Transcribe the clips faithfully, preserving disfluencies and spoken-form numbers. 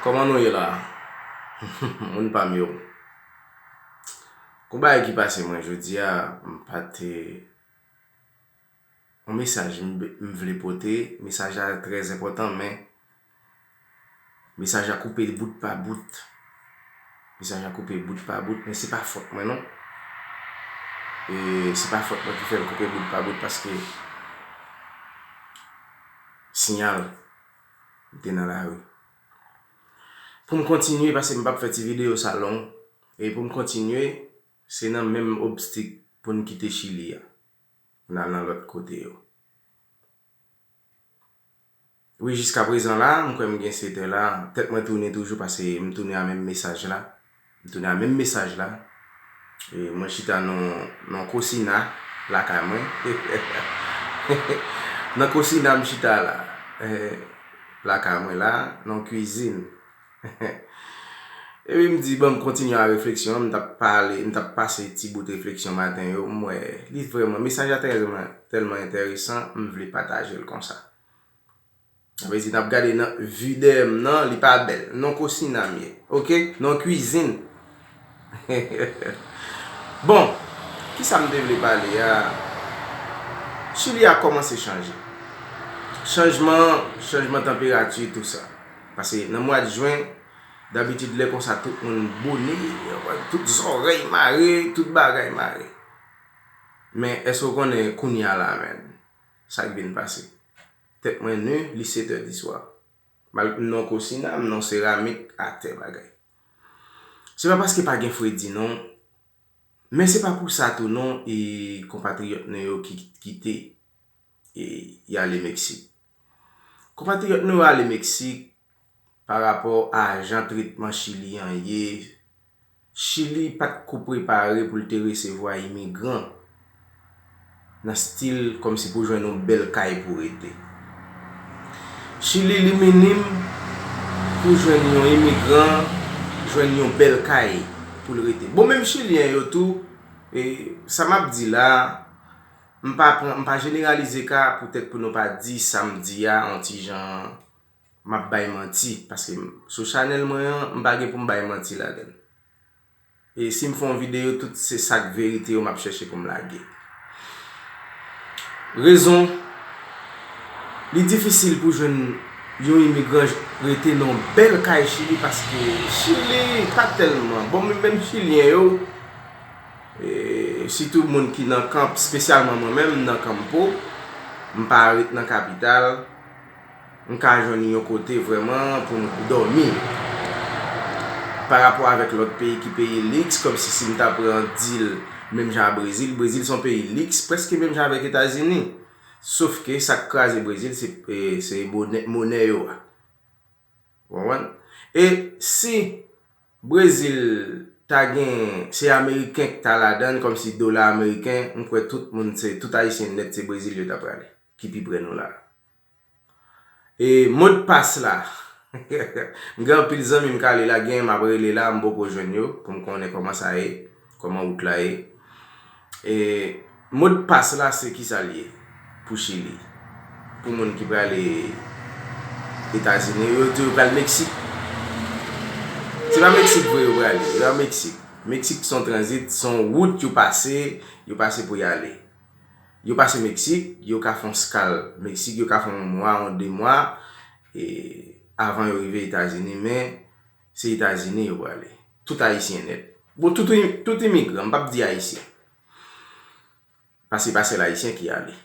Kòman nou ye la? Moun pa m yo. Gon bagay ki pase mwen jodi a, m pa te yon mesaj m, m vle pote. Mesaj la trè enpòtan, men mesaj la koupe bout pa bout. Mesaj la koupe bout pa bout, men se pa fòt mwen non. E se pa fòt mwen ki fè l koupe bout pa bout, paske siyal, m te nan lari. Pou m kontinye, paske m p ap fè ti videyo sa long, e pou m kontinye, se nan menm optik pou n kite Chili a, n al nan lòt kote yo. Wi, jiskaprezan la, m kwè m gen sèt è la. Tèt mwen tounen toujou paske m tounen a menm mesaj la. M tounen a menm mesaj la. E mwen chita nan, nan kosina lakay mwen. Nan kosina m chita la. E, lakay mwen la, nan kwizin. Epi m di, bon, m kontinye a refleksyon an, m t ap pale, m t ap pase ti bout refleksyon maten yo, m wè, li vrèman, mesaj la tèlman, tèlman enteresan, m vle pataje l konsa. Sa vle di, n ap gade nan vi dèyè m nan, li pa bèl. Non kosina m ye, oke? Non kwizin. Bon, kisa m te vle pale a? Chili a kòmanse chanje. Chanjman, chanjman tanperati, tou sa. Paske nan mwa de jen, dabitid lè konsa tout moun bone, tout zòrèy mare, tout bagay mare. Men èske w konnen kounye a la menm, sa k vin pase? Tèt mwen ni, li sèt è di swa. Mal, m nan kosina, m nan seramik, atè bagay. Se pa paske pa gen fredi non, men se pa pou sa tou non, e konpatriyòt nou yo ki kite e y ale Meksik. Konpatriyòt nou yo ale Meksik pa rapò a jan tretman Chili an ye. Chili pa t ko prepare pou l te resevwa imigran nan stil kòmsi pou jwenn yon bèl kay pou rete. Chili li minim pou jwenn yon imigran jwenn yon bèl kay pou l rete. Bon, menm Chilyen yo tou, e sa m ap di la, m pa pran, m pa jeneralize ka poutèt pou nou pa di sa m di a yon ti jan m ap bay manti, paske m, sou chanèl mwen an, m pa gen pou m bay manti ladan l. E si m fè yon videyo, tout se sa k verite yo m ap chèche pou m lage. Rezon, li difisil pou jwenn yon imigran rete nan yon bèl kay Chili, paske Chili pa tèlman, bon, menm Chilyen yo, e sitou moun ki nan kanp, espesyalman mwen menm, m nan kanpo, m pa ret nan kapital, m ka jwenn yon kote vrèman pou m dòmi. Pa rapò avèk lòt peyi ki peyi liks, kòmsi si m ta pran dil menm jan a Brezil, Brezil se yon peyi liks, prèske menm jan avèk Etazini. Sof ke sa k kraze Brezil, se, e, se monè, monè yo a. Ou konprann? E si Brezil ta gen, se ameriken k ta ladan l, kòmsi dola ameriken, m kwè tout moun, se, tout ayisyen nèt, se Brezil yo ta prale, ki pi pre nou la. E modpas la, m gen anpil zanmi m k ale la, gen m ap rele la, m poko jwenn yo, pou m konnen kòman sa ye, kòman wout la ye. E modpas la, se kisa l ye pou Chili? Pou moun ki prale Etazini, yo di yo pral Meksik. Se pa Meksik vre yo prale, yo pa Meksik. Meksik se yon tranzit, se yon wout yo pase, yo pase pou y ale. Yo pase Meksik, yo ka fè yon skal Meksik, yo ka fè yon mwa, yon de mwa, e, avan yo rive Etazini, men se Etazini yo prale. Tout ayisyen nèt. Bon, tout, tout imigran, m p ap di ayisyen. Paske pa sèl ayisyen ki ale.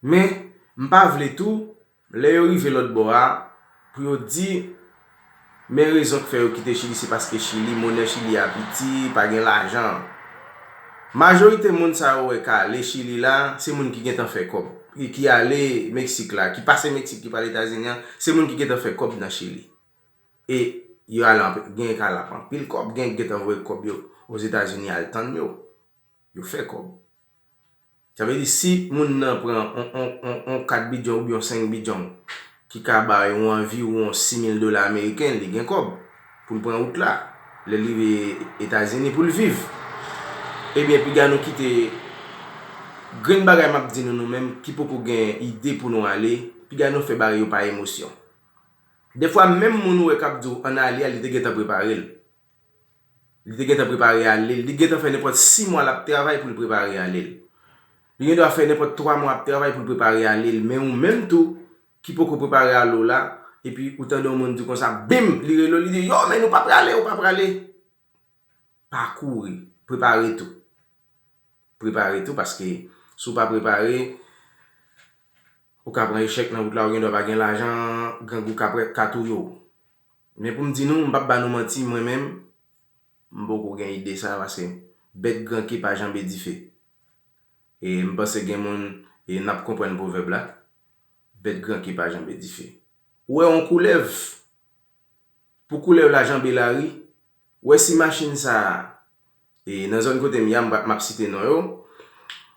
Men, m pa vle tou, lè yo rive lòt bò a, pou yo di, men rezon k fè yo kite Chili, se paske Chili, monè Chili a piti, pa gen lajan. Majorite moun sa yo wè k ale Chili la, se moun ki gentan fè kòb. Ki, ki ale Meksik la, ki pase Meksik, ki pral Etazini an, se moun ki gentan fè kòb nan Chili. E yo ale anpil, gen k al ap anpil kòb, gen k gentan voye kòb yo Ozetazini al tann yo. Yo fè kòb. Sa vle di, si moun nan pran on, on, on, on kat bidjong oubyen on senk bidjong ki ka bay yon anviwon sis mil dola ameriken, li gen kòb pou l pran wout la, lè l rive Etazini pou l viv. Ebyen, piga nou kite grenn bagay m ap di nou, nou menm ki poko gen ide pou nou ale, piga nou fè bagay yo pa emosyon. Defwa, menm moun ou wè k ap di w ann ale a, li te gentan prepare l. Li te gentan prepare ale l. Li gentan fè nenpòt sis mwa l ap travay pou l prepare ale l. Li gendwa fè nenpòt twa mwa ap travay pou l prepare ale l. Men ou menm tou, ki poko prepare ale w la, epi ou tande yon moun di konsa, bim, li rele w, li di, yo, men ou pa prale, ou pa prale. Pa kouri, prepare tou. Prepare tou, paske si w pa prepare, ou ka pran echèk nan wout la, ou gendwa pa gen lajan, grangou ka, ka touye w. Men pou m di nou, m p ap ba nou manti, mwen menm, m poko gen ide sa, paske bèt gran ke pa janbe dife. E m panse gen moun, e n ap konprann pwovèb la, bèt gran ke pa janbe dife. Ou wè yon koulèv, pou koulèv la janbe lari, ou wè si machin sa a, e nan zòn kote m ye a, m pa, m ap site non yo,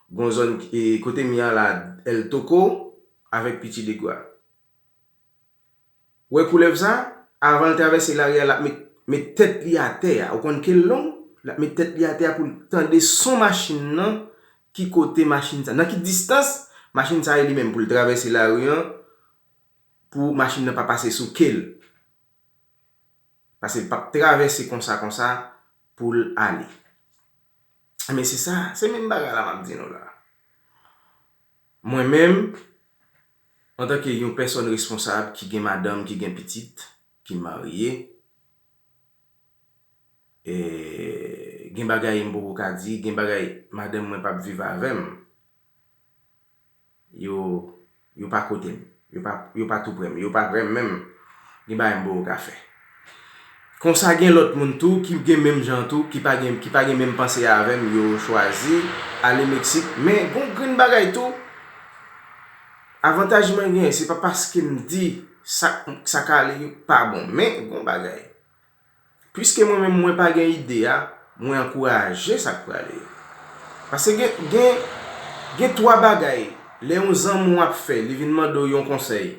gon zòn, e kote m ye a la, El Toco avèk Pichi Degwa. Ou wè koulèv sa, avan l travèse lari a, l ap met, met tèt li atè a. Ou konn ke l long, l ap met tèt li atè a pou l tande son machin nan, ki kote machin sa, nan ki distans machin sa ye li menm pou l travèse lari an, pou machin nan pa pase sou ke l. Paske l p ap travèse konsa, konsa pou l ale. Men se sa, se menm bagay la m ap di nou la. Mwen menm, antanke yon pèsòn responsab ki gen madanm, ki gen pitit, ki marye, e, gen bagay m poko ka di, gen bagay madanm mwen p ap viv avè m. Yo, yo pa kote m. Yo pa, yo pa tou prè m. Yo pa prè m menm. Gen bagay m poko ka fè. Konsa gen lòt moun tou ki gen menm jan tou, ki pa gen, ki pa gen menm panse avè m, yo chwazi ale Meksik. Men gon grenn bagay tou, avantaj mwen genyen, se pa paske m di sa, sa k ale pa bon, men gon bagay. Piske mwen menm mwen pa gen ide a, mwen ankouraje sa k prale yo. Paske gen, gen, gen twa bagay, lè yon zanmi w ap fè, li vin mande w yon konsèy.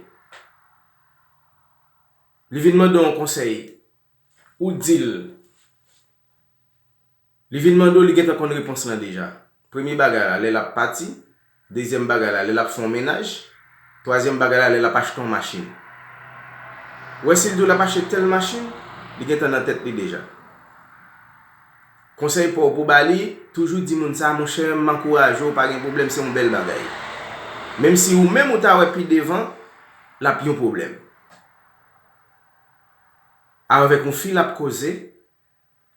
Li vin mande w yon konsèy, ou di l. Li vin mande w, li gentan konn repons lan deja. Premye bagay la, lè l ap pati. Dezyèm bagay la, lè l ap fè yon mennaj. Twazyèm bagay la, lè l ap achte yon machin. Ou wè si l di w l ap achte tèl machin, li gentan nan tèt li deja. Konsèy pa w pou ba li, toujou di moun sa, monchè, m ankouraje w, pa gen pwoblèm, se yon bèl bagay. Menm si ou menm ou ta wè pi devan, l ap yon pwoblèm. Avèk yon fi l ap koze,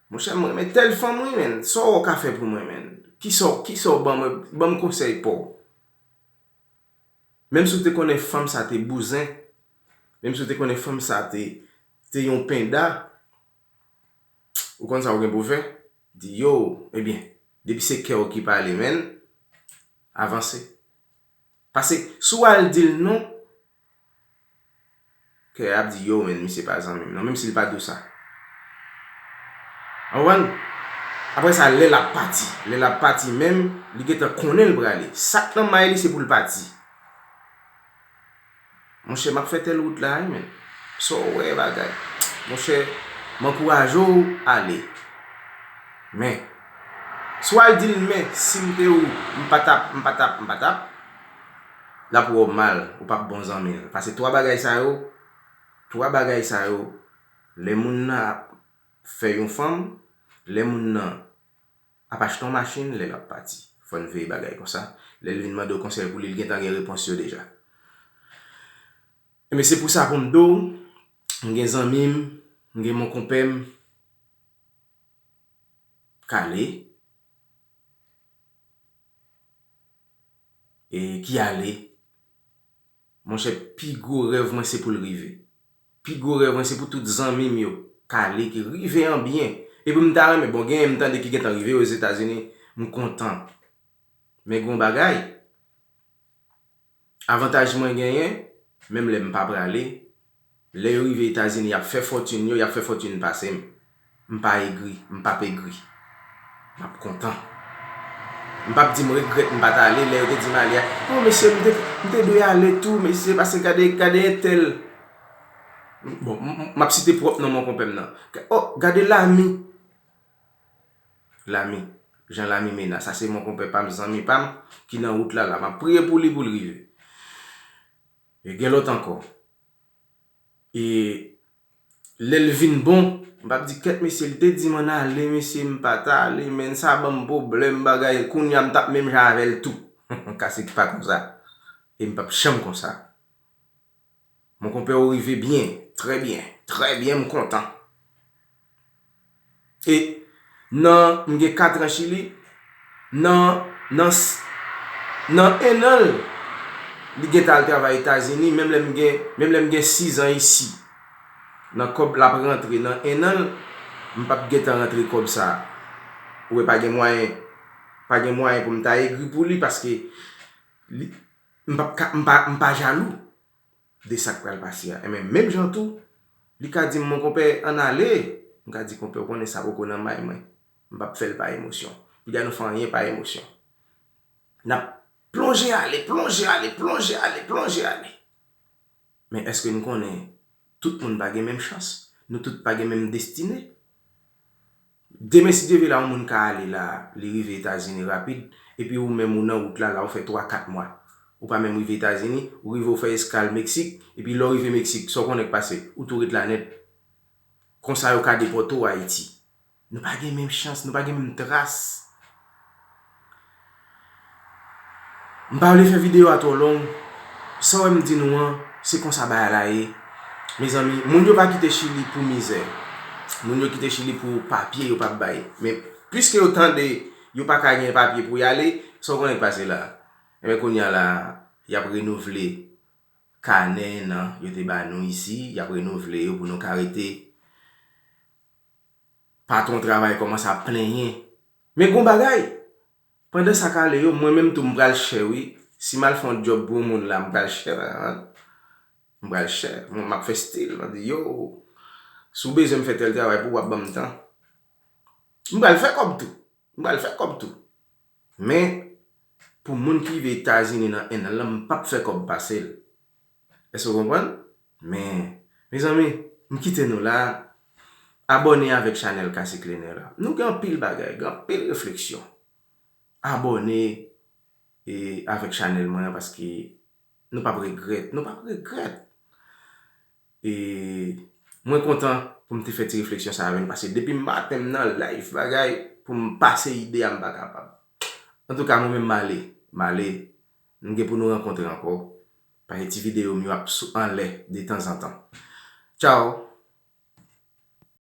monchè, m renmen tèl fanm wi, menn. Sa w ka fè pou mwen, menn? Kisa w, kisa w ban mwen, ban m konsèy pa w. Menm si w te konnen fanm sa te bouzen, menm si w te konnen fanm sa te, te yon penda, ou konn sa w gen pou w fè? Di yo, ebyen, depi se kè w ki pale, menn, avanse. Paske si w al di l non, kè a ap di, yo, menn, misye pa zanmi m non, menm si l pa di w sa. Ou konprann? Apre sa, lè l ap pati, lè l ap pati menm, li gentan konnen l prale. Sa k nan may li, se pou l pati. Monchè, m ap fè tèl wout la, wi, menn. Sa w wè bagay. Monchè, m ankouraje w ale. Men, si w al di l, men, si m te ou, m pa t ap, m pa t ap, m pa t ap, l ap wè w mal, ou p ap bon zanmi l. Paske twa bagay sa yo, twa bagay sa yo, lè moun nan ap fè yon fanm, lè moun nan ap achte yon machin, lè l ap pati. Fò n veye bagay konsa. Lè l vin mande w konsèy pou li, l gentan gen repons yo deja. Ebyen, se pou sa pou m di w, m gen zanmi m, m gen mon konpè m, Kale, e ki ale. Monchè, pi gwo rèv mwen se pou l rive. Pi gwo rèv mwen se pou tout zanmi m yo k ale, ki rive an byen. Epi m ta renmen, bon, genyen m tande ki gentan rive Ozetazini, m kontan. Men gon bagay, avantaj mwen genyen, menm lè m pa prale, lè yo rive Etazini, y ap fè fòtin yo, y ap fè fòtin pase m. M pa egri, m p ap egri. M ap kontan. M p ap di m regrèt m pa t ale, lè yo te di m ale a. Oh, mesye, m te, m te dwe ale tou, mesye, paske gade, gade entèl. Bon, m, m, m ap site pwòp non mon konpè m nan. Oh, gade Lami. Lami. Jan Lami Mena. Sa se mon konpè pa m, zanmi pa m, ki nan wout la la. M ap priye pou li, pou l rive. E gen lòt ankò. E lè l vin bon, m p ap di kèt mesye, li te di m ann ale, mesye, m pa t ale, men sa ban m pwoblèm, bagay, kounye a m t ap menm jan avè l tou. Kasik pa konsa. E m p ap janm konsa. Mon konpè, ou rive byen, trè byen, trè byen, m kontan. E nan, m gen kat an Chili, nan, nan, s- nan en an l, li gentan al travay Etazini, menm lè m gen, menm lè m gen sizan isi. Nan kòb l ap rantre nan en an l, m p ap gentan rantre kòb sa. Ou wè, pa gen mwayen, pa gen mwayen pou m ta egri pou li, paske li, m p ap ka, m pa, m pa jalou de sa k pral pase a. Enben, menm jan tou, li ka di m, mon konpè, ann ale. M ka di, konpè, ou konnen sa poko nan may mwen. M p ap fè l pa emosyon. Piga nou fè anyen pa emosyon. N ap plonje ale, plonje ale, plonje ale, plonje ale. Men èske n konnen tout moun pa gen menm chans? Nou tout pa gen menm destine? Demen, si Dye vle, la, yon moun ka ale la, li rive Etazini rapid, epi ou menm ou nan wout la, la ou fè twa, kat mwa. Ou pa menm rive Etazini, ou rive ou fè eskal Meksik, epi lè w rive Meksik, sa w konnen k pase, ou tou ret la nèt. Konsa yo ka depòte w Ayiti. Nou pa gen menm chans, nou pa gen menm tras. M pa vle fè videyo a twò long. Sa w wè m di nou an, se konsa bagay la ye. Mezanmi, moun yo pa kite Chili pou mizè. Moun yo kite Chili pou papye yo p ap bay. Men, piske yo tande yo pa ka gen papye pou y ale, sa w konnen k pase la? Enben, kounye a la, y ap renouvle kanè nan yo te ba nou isi, y ap renouvle yo pou nou ka rete. Patwon travay kòmanse ap plenyen. Men gon bagay, pandan sa k ale yo, mwen menm tou m pral chè wi. Si m al fè yon djòb pou yon moun la, m pral chè, hein. M pral chè. Mwen m ap fè stil, m ap di, yo, si w bezwen m fè tèl travay pou w, w ap ban m tan. M pral fè kòb tou. M pral fè kòb tou. Men, pou moun ki rive Etazini nan en an lan, m p ap fè kòb pase l. Èske w konprann? Men, mezanmi, m kite nou la. Abòne avèk chanèl Kasik Lener la. Nou gen anpil bagay, gen anpil refleksyon. Abòne e, avèk chanèl mwen an, paske nou p ap regrèt, nou p ap regrèt. E mwen kontan pou m te fè ti refleksyon sa a avè nou, paske depi maten m nan live bagay, pou m pase ide a, m pa kapab. Antouka, mwen menm m ale, m ale, m gen pou nou rankontre ankò, paske ti videyo m yo ap sou anlè detanzantan. Tchao!